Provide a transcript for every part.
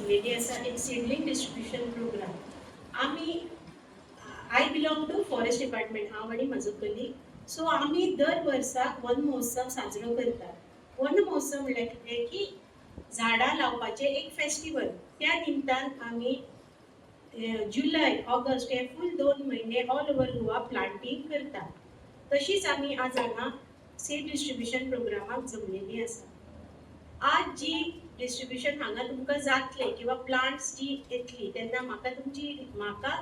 जमलेली आसा एक seedling distribution programme. आमी, I belong to forest department, हांव आनी म्हजो कलीग. सो आमी दर वर्साक वन महोत्सव साजरो करतात. वन महोत्सव म्हणल्यार कितें की झाडां लावपाचें एक फेस्टिवल. त्या निमतान आमी जुलय, ऑगस्ट हे फूल 2 म्हयने ऑल ओवर गोवा प्लांटींग करतात. तशीच आमी आज हांगा सीड डिस्ट्रिब्युशन प्रोग्रामाक जमलेली आसा. आज जी डिस्ट्रिब्युशन हांगा तुमकां जातलें किंवा प्लांट्स जी येतली तेन्ना म्हाका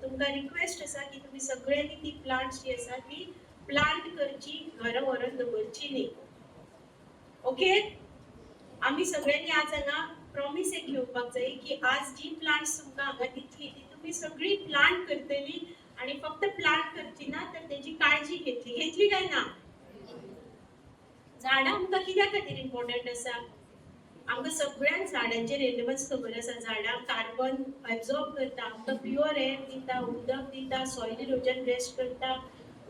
तुमकां रिक्वेस्ट आसा की तुमी सगळ्यांनी ती प्लांट्स जी आसा ती प्लांट करची, घरा व्हरोन दवरची न्ही. ओके? आमी सगळ्यांनी आज हांगा प्रॉमीस एक घेवपाक जाय की आज जी प्लांट्स तुमकां हांगा दितली ती तुमी सगळी प्लांट करतली आणि फक्त प्लांट करची ना तर तेजी काळजी घेतली. घेतली काय ना? झाडां आमकां कित्या खातीर इम्पॉर्टंट आसा? आमकां सगळ्यांक झाडांचे रेलेवन्स खबर आसा. झाडां कार्बन एब्झॉर्ब करता, आमकां प्युअर एअर दिता, उदक दिता, सॉयल इरोजन रेस्ट करता,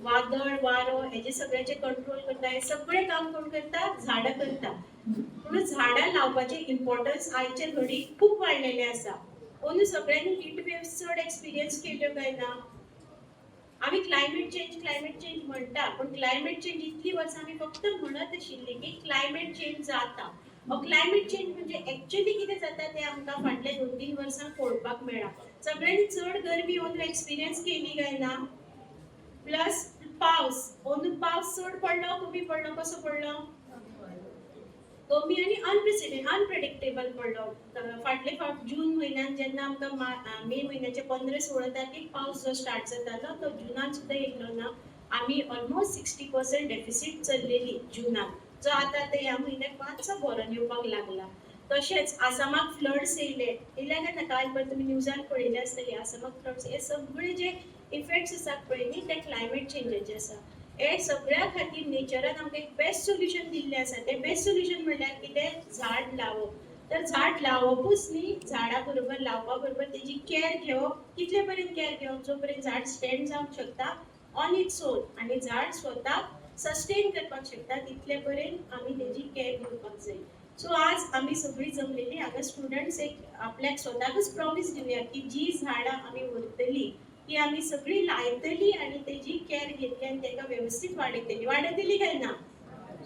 वादळ वारो हेजे सगळ्याचे कंट्रोल करता. हे सगळे काम कोण करता? झाडां करता. म्हणून झाडां लावपाचें इम्पॉर्टन्स आयचे घडीक खूब वाडलेलें आसा. अंदू सगळ्यांनी हीट वेव्स चड एक्सपिरियन्स केल्यो काय ना? आमी क्लायमेट चेंज, क्लायमेट चेंज म्हणटा, पूण क्लायमेट चेंज इतली वर्सां आमी फक्त म्हणत आशिल्ली की क्लायमेट चेंज जाता. क्लायमेट चेंज म्हणजे एक्च्युअली कितें जाता तें आमकां फाटल्या 2-3 वर्सां पळोवपाक मेळ्ळां. सगळ्यांनी चड गरमी अंदू एक्सपिरियन्स केली काय ना? प्लस पावस, अंदू पावस चड पडलो, कमी पडलो, कसो पडलो? कमी आनी अनप्रेसिडेंट, अनप्रेडिक्टेबल पडलो. फाटले फावट जून म्हयन्यान जेन्ना आमकां मे म्हयन्याचे 15-16 तारखेक पावस जो स्टार्ट जातालो तो जुनान सुद्दां येयलो ना. आमी ऑलमोस्ट 60% डेफिसीट चल्लेली जुनान, जो आतां आतां ह्या म्हयन्याक मातसो भरोन येवपाक लागला. तशेंच आसामाक फ्लड्स येयले. येयले काय ना? काल परत तुमी न्यूजान पळयले आसतली आसामाक फ्लड्स. हे सगळे जे इफेक्ट्स आसात पळय न्ही, ते क्लायमेट चेंजाचे आसा. हे सगळ्या खातीर नेचरान आमकां एक बेस्ट सोल्युशन दिल्लें आसा. तें बेस्ट सोल्युशन म्हणल्यार कितें? झाड लावप. तर झाड लावपूच न्ही, झाडा बरोबर, लावपा बरोबर तेजी केअर घेवप. कितले पर्यंत केअर घेवप? जो पर्यंत झाड स्टँड जावंक शकता ऑन इट्स ओन आणि झाड स्वताक सस्टेन करपाक शकता, तितले पर्यंत आमी तेजी केअर घेवपाक जाय. सो आज आमी सगळीं जमलेली हांगा स्टुडंट्स, एक आपल्याक स्वताकच प्रॉमीस दिवया की जी झाडां आमी व्हरतली ती आमी सगळीं लायतली आनी तेजी केअर घेतली आनी ताका वेवस्थीत वाडयतली. वाडयतली काय ना?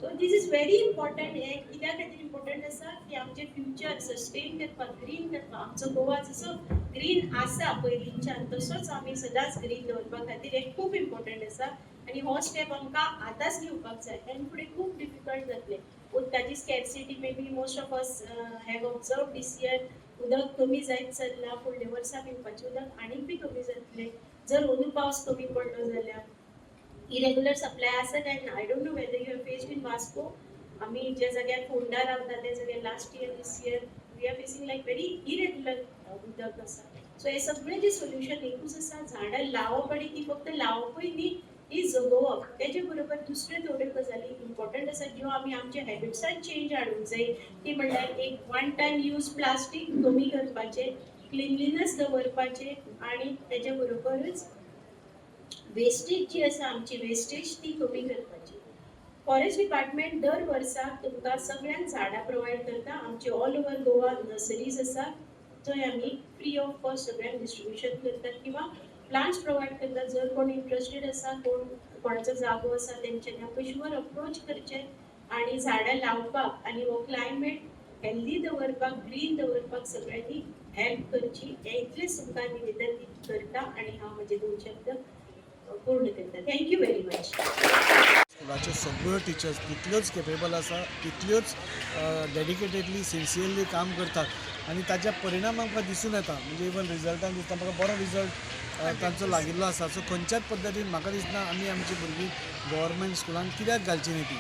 So this is very important. हें कित्या खातीर इम्पॉर्टंट आसा की आमचें फ्युचर सस्टेन करपाक, ग्रीन करपाक. आमचो गोवा जसो ग्रीन आसा पयलींच्यान, तसोच आमी सदांच ग्रीन दवरपा खातीर हें खूब इम्पॉर्टंट आसा आनी हो स्टेप आमकां आतांच घेवपाक जाय आनी फुडें खूब डिफिकल्ट जातलें. उदकाची scarcity, maybe most of us have observe this year, उदक कमी जायत चल्लां. फुडल्या वर्सा पिवपाचें उदक आनीक बी कमी जातलें जर अंदू पावस कमी पडलो जाल्यार. इरेग्युलर सप्लाय आसा काय ना? I don't know whether you have faced in Vasco. आमी ज्या जाग्यार फोंडा रावता त्या जाग्यार last year, this year we are facing like very irregular उदक आसा. सो हे सगळें जें सोल्युशन एकूच आसा, झाडां लावप आनी ती फक्त लावपूय न्ही, ती जगोवप. तेजे बरोबर दुसऱ्यो थोड्यो गजाली इम्पॉर्टंट आसा ज्यो आमी आमच्या हॅबिट्सान चेंज हाडूंक जाय. ती म्हणल्यार एक वन टायम यूज प्लास्टीक कमी करपाचें, क्लिनलीनस दवरपाचें आनी तेजे बरोबरच वेस्टेज जी आसा आमची वेस्टेज ती कमी करपाची. फॉरेस्ट डिपार्टमेंट दर वर्साक तुमकां सगळ्यांक झाडां प्रोवायड करता. आमची ऑल ओवर गोवा नर्सरीज आसा, थंय आमी फ्री ऑफ कॉस्ट सगळ्यांक डिस्ट्रिब्युशन करतात किंवा प्लांट्स प्रोवायड करतात. जर कोण इंट्रस्टेड आसा, कोण कोणाचो जागो आसा, तेंच्यांनी आमकां शुअर अप्रोच करचें आनी झाडां लावपाक आनी हो क्लायमेट हेल्दी दवरपाक, ग्रीन दवरपाक सगळ्यांनी हेल्प करची. हें इतलेंच तुमकां निवेदन करता आनी हांव म्हजे दोन शब्द पूर्ण करता. Thank you very much. स्कुलाच्यो सगळ्यो टिचर्स तितल्योच केपेबल आसा, तितल्योच डेडिकेटेडली, सिन्सियरली काम करतात आनी ताच्या परिणाम आमकां दिसून येता. म्हणजे इवन रिजल्टान दिसता म्हाका, बरो रिजल्ट तांचो लागिल्लो आसा. सो खंयच्याच पद्दतीन म्हाका दिसना आमी आमची भुरगीं गव्हर्मेंट स्कुलान कित्याक घालची न्ही ती.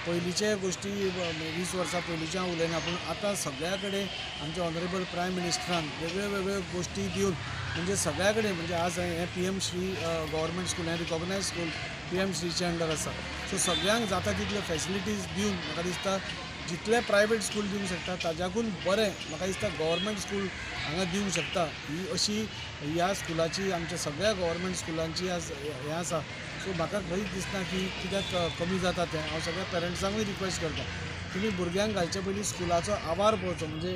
पयलींचे गोश्टी, 20 वर्सां पयलींच्यो हांव उलयना, पूण आतां सगळ्या कडेन आमच्या ऑनरेबल प्रायम मिनिस्टरान वेगळ्यो वेगळ्यो गोश्टी दिवन म्हणजे सगळ्या कडेन, म्हणजे आज हें P M SHRI government school हें रिकॉग्नायज स्कूल पी एम श्रीच्या अंडर आसा. सो सगळ्यांक जाता तितल्यो फॅसिलिटीज दिवन म्हाका दिसता जितले प्रायवेट स्कूल दिवंक शकता ताच्याकून बरें म्हाका दिसता गव्हर्मेंट स्कूल हांगा दिवंक शकता. ही अशी ह्या स्कुलाची, आमच्या सगळ्या गव्हर्मेंट स्कुलांची आज हें आसा. सो म्हाका खंयच दिसना की कित्याक कमी जाता तें. हांव सगळ्या पेरंट्सांकूय रिक्वेस्ट करता, तुमी भुरग्यांक घालचे पयलीं स्कुलाचो आवार पळोवचो, म्हणजे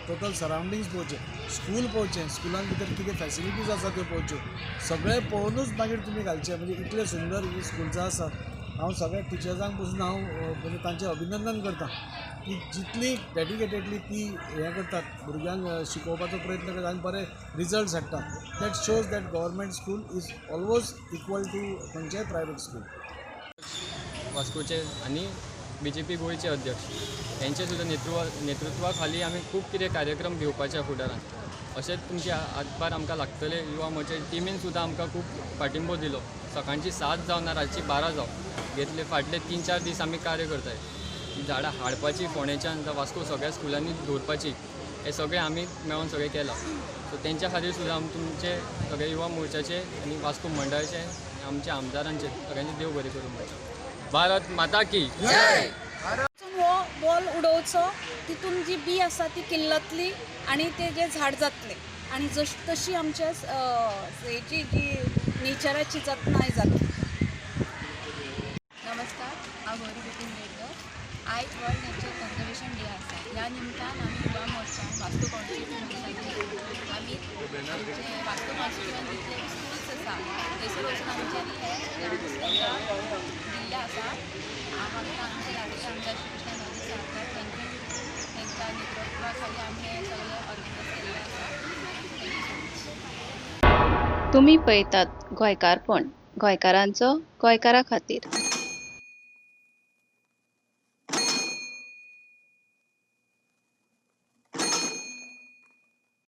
टोटल सरावंडिंग्स पळोवचें, स्कूल पळोवचें, स्कुलान भितर कितें फॅसिलिटीज आसा त्यो पळोवच्यो, सगळें पळोवनूच मागीर तुमी घालचें. म्हणजे इतलें सुंदर ही स्कूल जो आसा, हांव सगळ्या टिचर्सांक पसून हांव म्हणजे तांचें अभिनंदन करता की जितली डेडिकेटेडली ती हें करतात, भुरग्यांक शिकोवपाचो प्रयत्न करतात आनी बरे रिजल्ट्स हाडटा. That shows that government school is always equal to खंयचेय प्रायवेट स्कूल. वास्कोचे आनी बीजेपी गोंयचे अध्यक्ष हेंचे सुद्दां नेतृत्वा खाली आमी खूब कितें कार्यक्रम घेवपाचे फुडारान. अशेंच तुमचे हातभार आमकां लागतले. युवा मोर्चा टिमीन सुद्दां आमकां खूब पाठिंबो दिलो. सकाळची 7 जावं ना रातची 12 जावं, घेतले फाटले 3-4 दीस आमी कार्य करताय. झाडां हाडपाची फोंडेच्यान जावं वास्को सगळ्या स्कुलांनी दवरपाची, हें सगळें आमी मेळोन सगळें केलां. सो तेंच्या खातीर सुद्दां आमी तुमचे सगळे युवा मोर्चाचे आनी वास्को मंडळाचे आनी आमच्या आमदारांचे सगळ्यांचे देव बरें करूं म्हणटा. भारत माता की हो बॉल उडोवचो, तितून जी बी आसा ती किल्लतली आनी ते जे झाड जातलें आनी तशी आमच्या हेची जी नेचराची जतनाय जातली. नमस्कार, हांव गौरी बिपीन रेडकर. आयज वर्ल्ड नेचर कन्जर्वेशन डे आसा. ह्या निमतान आमी युवा मोर्चान वास्को कॉन्स्टिट्युएन्सीन आमी आमचे वास्को कॉन्स्टिट्युएन्सीन जितले स्कुल्स आसा थंयसर वचून आमच्यांनी हे तांकां दिल्लें आसा. आमकां आमचे लागींचे आमदार श्री कृष्णा गांधी सारकार तांच्या नेतृत्वा खाली आमी हें सगळें ऑर्गनायज केल्लें आसा. Thank you so much. तुमी पळयतात गोंयकारपण, गोंयकारांचो गोंयकारा खातीर.